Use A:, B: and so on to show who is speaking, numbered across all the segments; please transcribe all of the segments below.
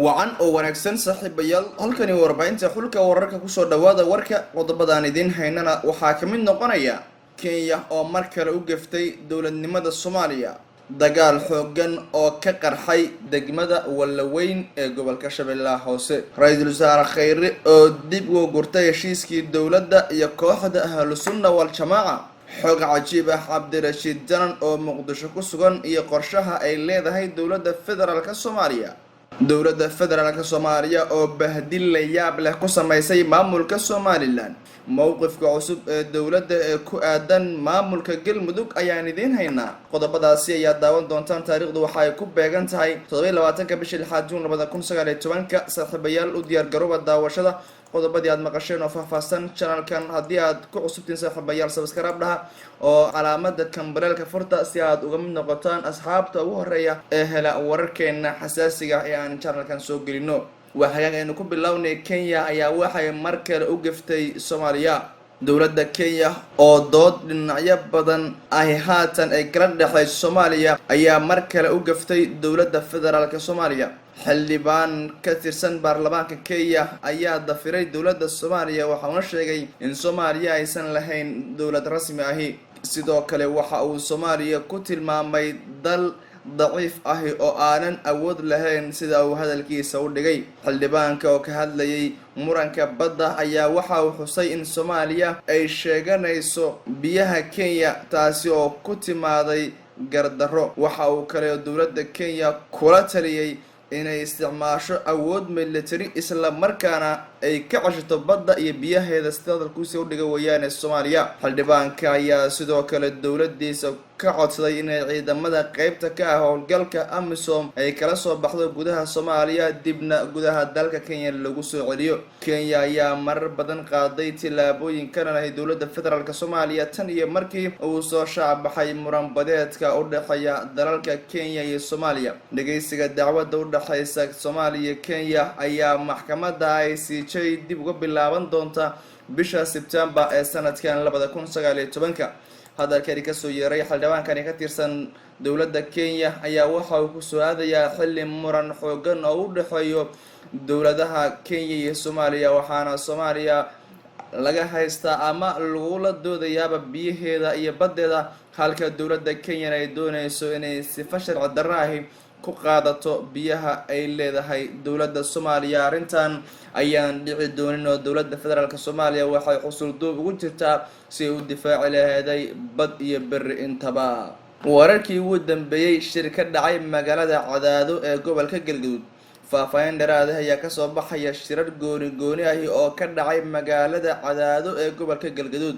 A: Wacan oo wanaagsan, saaxiibayaal. Halkani waa warbaahinta Xulka Wararka. Kusoo dhawaada warka. Qodobadaan idiin haynana waxaa ka mid noqonaya Kenya oo mar kale u geftay dowladnimada Soomaaliya, dagaal xoogan oo ka qarxay degmada Wallaweyn ee gobolka Shabeellaha Hoose, Ra-iisul Wasaare Khayre oo dib uga gurtay heshiiskii dowladda iyo kooxda Ahlu Sunna Wal-Jamaaca, xog cajiib ah, Cabdirashiid Janan oo Muqdisho ku sugan iyo qorshaha ay leedahay dowladda federaalka Soomaaliya, dowladda federaalka Soomaaliya oo bahdil la yaab leh ku sameysay maamulka Somaliland, mowqifka cusub ee dowladda ee ku aadan maamulka Galmudug ayaan idiin haynaa. Qodobadaasi ayaa daawan doontaan. Taariikhdu waxa ay ku beegan tahay 27-ka bisha lixaad, Juun 2019-ka. Saaxiibayaal, u diyaar garooba daawashada qodobadii aad maqasheen oo faahfaahsan. Channelkan haddii aad ku cusubtiin, saaxiibayaal, subscribe dhaha oo calaamada kambaleelka furta si aad uga mid noqotaan asxaabta ugu horeeya ee hela wararkeena xasaasiga ah ee aan channelkan soo gelino. Waa hagaag, aynu ku bilownay. Kenya ayaa waxay mar kale u geftay Soomaaliya. Dowladda Kenya oo dood dhinacyo badan ahi haatan ay kala dhexayso Soomaaliya ayaa mar kale u gaftay dowladda federaalka Soomaaliya. Xildhibaan ka tirsan baarlamaanka Kenya ayaa dafiray dowladda Soomaaliya, waxauna sheegay in Soomaaliya aysan lahayn dowlad rasmi ahi. Sidoo kale waxa uu Soomaaliya ku tilmaamay dal daciif ahi oo aanan awood lahayn, sida uu hadalkiisa u dhigay. Xildhibaanka oo ka hadlayay muranka badda ayaa waxa uu xusay in Soomaaliya ay sheeganayso biyaha Kenya, taasi oo ku timaaday gardarro. Waxa uu kale dowladda Kenya kula taliyay inay isticmaasho awood military, isla markaana ay ka ceshato badda iyo biyaheeda, sida hadalkuusi u dhiga weeyaane Soomaaliya. Xildhibaanka ayaa sidoo kale dowladiisa ka codsaday inay ciidamada qeybta ka ah howlgalka AMISOM ay kala soo baxdo gudaha Soomaaliya, dibna gudaha dalka Kenya lagu soo celiyo. Kenya ayaa marar badan qaaday tillaabooyin ka dhan ahay dowladda federaalka Soomaaliya tan iyo markii uu soo shaacbaxay muranbadeedka u dhexeeya dalalka Kenya iyo Soomaaliya. Dhegeysiga dacwadda u dhexeysa Soomaaliya, Kenya ayaa maxkamadda ICJ dib uga bilaaban doonta bisha Sebtembar ee sanadkan 2019-ka. Hadalkani kasoo yeeray xildhibaankani ka tirsan dowladda Kenya ayaa waxa uu kusoo aadayaa xilli muran xoogan oo u dhexeeyo dowladaha Kenya iyo Soomaaliya, waxaana Soomaaliya laga haystaa ama lagula doodayaaba biyaheeda iyo baddeeda, halka dowladda Kenyana ay dooneyso inay sifa sharci darro ahi ku qaadato biyaha ay leedahay dowladda Soomaaliya. Arrintan ayaan dhici doonin oo dowladda federaalka Soomaaliya waxay xusulduub ugu jirtaa si ay u difaaci laheeday bad iyo beri intaba. Wararkii ugu dambeeyey shir ka dhacay magaalada Cadaado ee gobolka Galgaduud. Faahfaahin dheeraada ayaa kasoo baxaya shirar gooni gooni ahi oo ka dhacay magaalada Cadaado ee gobolka Galgaduud.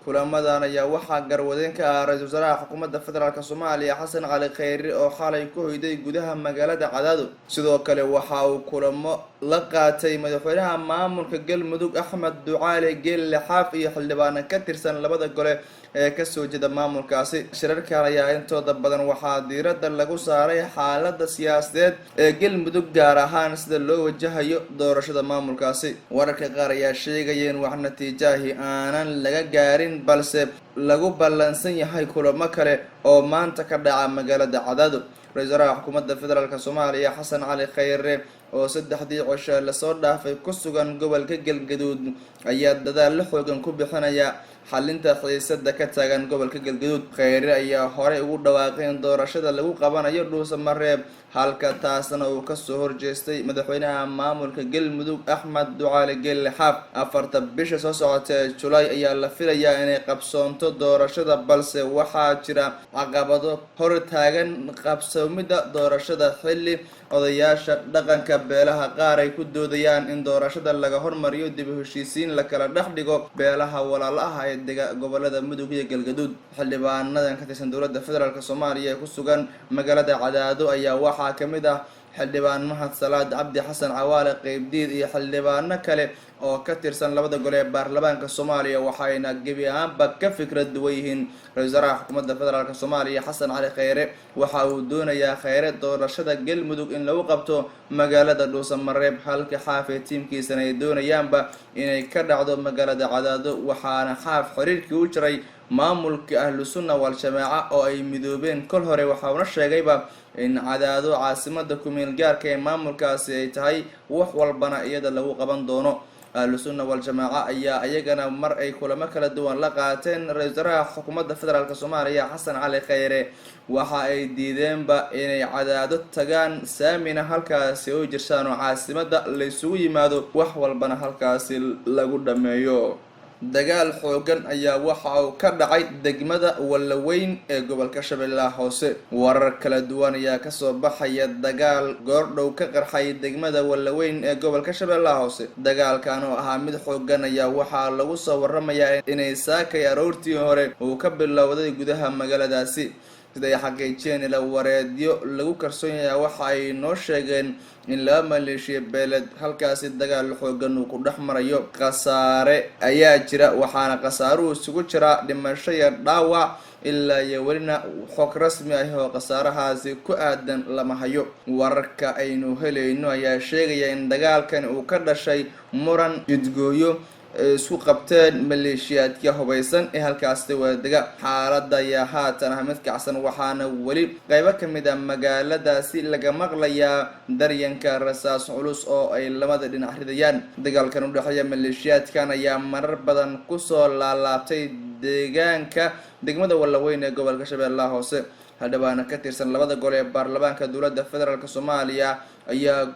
A: Kulamadan ayaa waxaa garwadeen ka ah ra-iisul wasaaraha xukuumadda federaalka Soomaaliya, Xasan Cali Kheyre, oo xalay ku hoyday gudaha magaalada Cadaado. Sidoo kale waxa uu kulamo la qaatay madaxweynaha maamulka Galmudug, Axmed Ducaale Geelle Xaaf, iyo xildhibaano ka tirsan labada gole ee kasoo jeeda maamulkaasi. Shirarkan ayaa intooda badan waxaa diiradda lagu saaray xaalada siyaasadeed ee Galmudug, gaar ahaan sida loo wajahayo doorashada maamulkaasi. Wararka qaar ayaa sheegaya in wax natiijahi aanan laga gaarin, balse lagu ballansan yahay kulamo kale oo maanta ka dhaca magaalada Cadaado. Ra-isul wasaaraha xukuumadda federaalka Soomaaliya, Xasan Cali Kheyre, oo saddexdii cisho lasoo dhaafay ku sugan gobolka Galgaduud, ayaa dadaal la xoogan ku bixinaya xalinta xiisada ka taagan gobolka Galgaduud. Kheyre ayaa horey ugu dhawaaqay in doorashada lagu qabanayo Dhuusamareeb, halka taasna uu kasoo horjeestay madaxweynaha maamulka Galmudug, Axmed Ducaale Geelle Xaaf. 4-ta bisha soo socota ee Julaay ayaa la filayaa inay qabsoonto doorashada, balse waxaa jira caqabado hor taagan qabsoomida doorashada, xilli odayaasha dhaqanka beelaha qaar ay ku doodayaan in doorashada laga hormariyo dib u heshiisiin la kala dhex dhigo beelaha walaalaha ee dega gobolada Mudug iyo Galgaduud. Xildhibaanadan ka tirsan dowladda federaalka Soomaaliya ee ku sugan magaalada Cadaado ayaa waxaa kamid ah xildhibaan Mahad Salaad, Cabdi Xasan Cawaale Qeybdiid iyo xildhibaano kale oo ka tirsan labada gole ee baarlamaanka Soomaaliya, waxayna gebi ahaanba ka fikrad duwan yihiin ra-isul wasaaraha xukuumadda federaalka Soomaaliya, Xasan Cali Kheyre. Waxa uu doonayaa Kheyre doorashada Galmudug in lagu qabto magaalada Dhuusamareeb, halka Xaaf ee tiimkiisana ay doonayaanba inay ka dhacdo magaalada Cadaado. Waxaana Xaaf xiriirkii u jiray maamulka Ahlu Sunna Wal-Jamaaca oo ay midoobeen kol hore, waxauna sheegayba In Cadaado caasimada kumeel gaarka ee maamulkaasi ay tahay, wax walbana iyada lagu qaban doono. Ahlu Sunna Wal-Jamaaca ayaa iyagana mar ay kulamo kala duwan la qaateen ra-isul wasaaraha xukuumadda federaalk Soomaaliya Xasan Cali Kheyre, waxa ay diideenba inay Cadaado tagaan, saamina halkaasi oo jirsaan oo caasimada laysugu yimaado, wax walbana halkaasi lagu dhameeyo. Dagaal xoogan ayaa waxa uu ka dhacay degmada Wallaweyn ee gobolka Shabeellaha Hoose. Warar kala duwan ayaa kasoo baxaya dagaal goordhow ka qarxay degmada Wallaweyn ee gobolka Shabeellaha Hoose. Dagaalkan oo ahaa mid xoogan ayaa waxaa lagu soo waramayaa inay saakay aroortii hore uu ka bilowday gudaha magaaladaasi. Siday xaqiijiyeen ila wareedyo lagu kalsoon yahay, waxa ay noo sheegeen in laba maleeshiya beeled halkaasi dagaal xoogan uu ku dhex marayo. Khasaare ayaa jira, waxaana khasaaruhu isugu jiraa dhimasho iyo dhaawac. Ilaa iyo welina xog rasmi ah oo khasaarahaasi ku aadan lama hayo. Wararka aynu helayno ayaa sheegaya in dagaalkan uu ka dhashay muran jidgooyo isku qabteen maleeshiyaadka hubaysan ee halkaasi wadadega. Xaaladda ayaa haatan ah mid kacsan, waxaana weli qeybo kamid ah magaaladaasi laga maqlayaa daryanka rasaas culus oo ay labada dhinac ridayaan. Dagaalkan udhexeeya maleeshiyaadkan ayaa marar badan kusoo laalaabtay deegaanka degmada Wallaweyn ee gobolka Shabeellaha Hoose. Hadhawaana ka tirsan labada gol ee baarlamaanka dowladda federaalk Soomaaliya ayaa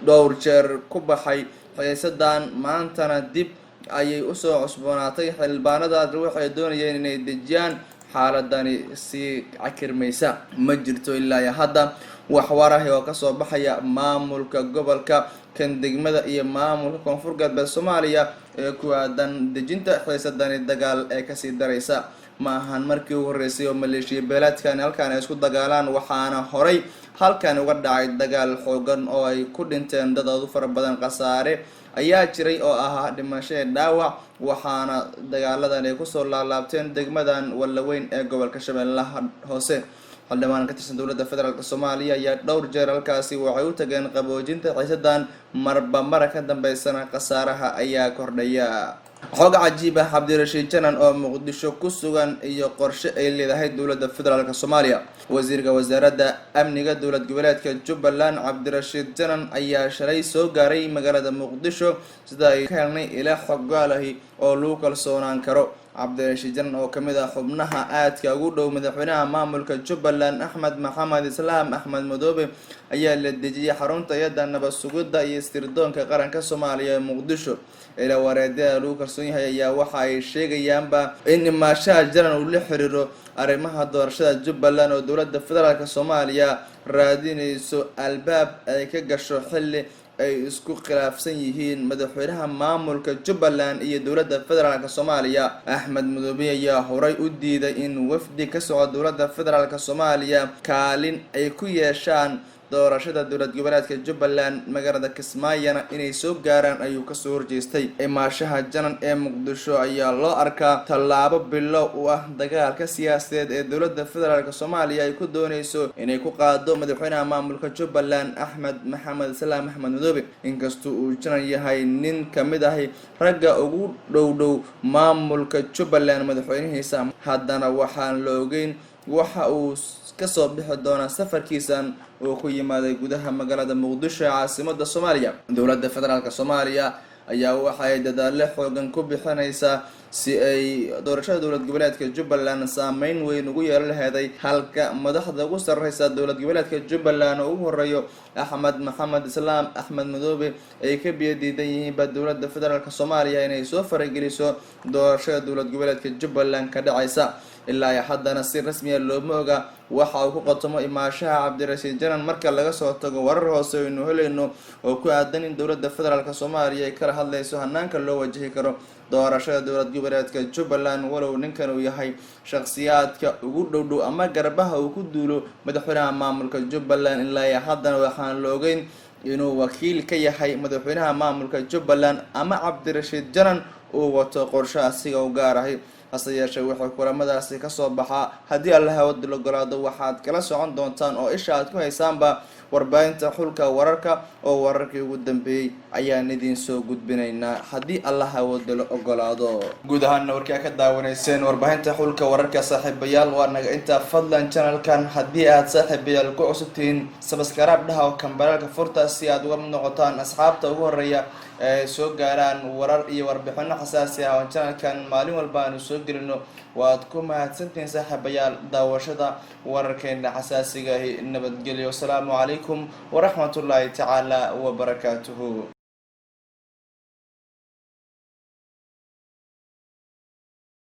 A: dhowr jeer ku baxay xiisadan, maantana dib ayay usoo cusboonaatay. Xildhibaanadaas waxay doonayeen inay dejiyaan xaaladani sii cakirmaysa. Ma jirto ilaa iyo hadda wax warahi oo kasoo baxaya maamulka gobolka, kan degmada iyo maamulka Koonfur Galbeed Soomaaliya ee ku aadan dejinta xiisadani dagaal ee kasii daraysa. Ma ahan markii ugu horreysay oo maleeshiya beelaadkani halkaan ay isku dagaalaan, waxaana horay halkan uga dhacay dagaal xoogan oo ay ku dhinteen dad aad u fara badan. Khasaare ayaa jiray oo ahaa dhimasho ee dhaawac, waxaana dagaaladan ay kusoo laalaabteen degmadan Wallaweyn ee gobolka Shabeellaha Hoose. Xildhibaan ka tirsan dowladda federaalk Soomaaliya ayaa dhowr jeer halkaasi waxay u tageen qaboojinta xiisadan, marba mara ka dambeysana khasaaraha ayaa kordhaya. Xog cajiib ah: Cabdirashiid Janan oo Muqdisho ku sugan iyo qorshe ay leedahay dowladda federaalk Soomaaliya. Wasiirka wasaaradda amniga dowlad goboleedka Jubbaland Cabdirashiid Janan ayaa shalay soo gaaray magaalada Muqdisho, sida ay ka helnay ila xoggaalahi oo lagu kalsoonaan karo. Cabdirashiid Janan oo kamid ah xubnaha aadka ugu dhow madaxweynaha maamulka Jubbaland Axmed Maxamed Islaam Axmed Madoobe ayaa la dejiyay xarunta iyada nabad sugidda iyo sirdoonka qaranka Soomaaliya ee Muqdisho. Ilaa wareedyada lagu kalsoon yahay ayaa waxa ay sheegayaanba in imaashaha Janan uu la xiriiro arrimaha doorashada Jubbaland oo dowladda federaalk Soomaaliya raadinayso albaab ay ka gasho, xilli ay isku khilaafsan yihiin madaxweynaha maamulka Jubbaland iyo dowladda federaalk Soomaaliya. Axmed Madoobe ayaa horay u diiday in wafdi ka socda dowladda federaalk Soomaaliya kaalin ay ku yeeshaan doorashada dowlad goboleedka Jubbaland, magaalada Kismaayona inay soo gaaraan ayuu kasoo horjeestay. Imaashaha Janan ee Muqdisho ayaa loo arkaa tallaabo bilow u ah dagaalka siyaasadeed ee dowladda federaalk Soomaaliya ay ku dooneyso inay ku qaado madaxweynaha maamulka Jubbaland Axmed Maxamed Islaam Axmed Madoobe. Inkastoo uu Janan yahay nin kamid ahi ragga ugu dhow dhow maamulka Jubbaland madaxweynihiisa, haddana waxaan la ogeyn waxa uu kasoo bixi doonaa safarkiisan uu ku yimaaday gudaha magaalada Muqdisho ee caasimada Soomaaliya. Dowladda federaalk Soomaaliya ayaa waxay dadaalo xoogan ku bixinaysaa si ay doorashada dowlad goboleedka Jubbaland saameyn weyn ugu yeelan laheeday, halka madaxda ugu sarreysa dowlad goboleedka Jubbaland oo ugu horeeyo Axmed Maxamed Islaam Axmed Madoobe ay ka biyo diidan yihiinba dowladda federaalk Soomaaliya inay soo farageliso doorashada dowlad goboleedka Jubbaland ka dhacaysa. Ilaa iyo haddana si rasmiya looma oga waxa uu ku qotomo imaashaha Cabdirashiid Janan, marka laga soo tago warar hoose aynu helayno oo ku aadan in dowladda federaalk Soomaaliya ay kala hadlayso hanaanka loo wajihi karo doorashada dowlad goboleedka Jubbaland, walow ninkan uu yahay shakhsiyaadka ugu dhowdhow ama garbaha uu ku duulo madaxweynaha maamulka Jubbaland. Ilaa iyo haddana waxaan la ogeyn inuu wakiil ka yahay madaxweynaha maamulka Jubbaland ama Cabdirashiid Janan uu wato qorshe asiga u gaar ahi. Hase yeeshee, wuxuu kulamadaasi kasoo baxaa, haddii Allaha wadi ogolaado, waxaad kala socon doontaan oo isha aad ku haysaanba Warbaahinta Xulka Wararka oo wararkii ugu dambeeyey ayaan idiin soo gudbinaynaa haddii Allah awooda la ogolaado. Guud ahaana warkii aa ka daawanayseen warbaahinta Xulka Wararka, saaxiibayaal, waa naga intaa. Fadlan channelkan haddii aad saaxiibayaal ku cusubtihiin, subscribe dhaha oo kambaraalka furta si aad uga mid noqotaan asxaabta ugu horeeya ee soo gaaraan warar iyo warbixino xasaasi ah oo channelkan maalin walba aanu soo gelino. Waad ku mahadsantihiin saaxiibayaal daawashada wararkeena xasaasiga ahi. Nabadgelyo. Asalaamu calaykum waraxmatullaahi tacaala wabarakaatuhu.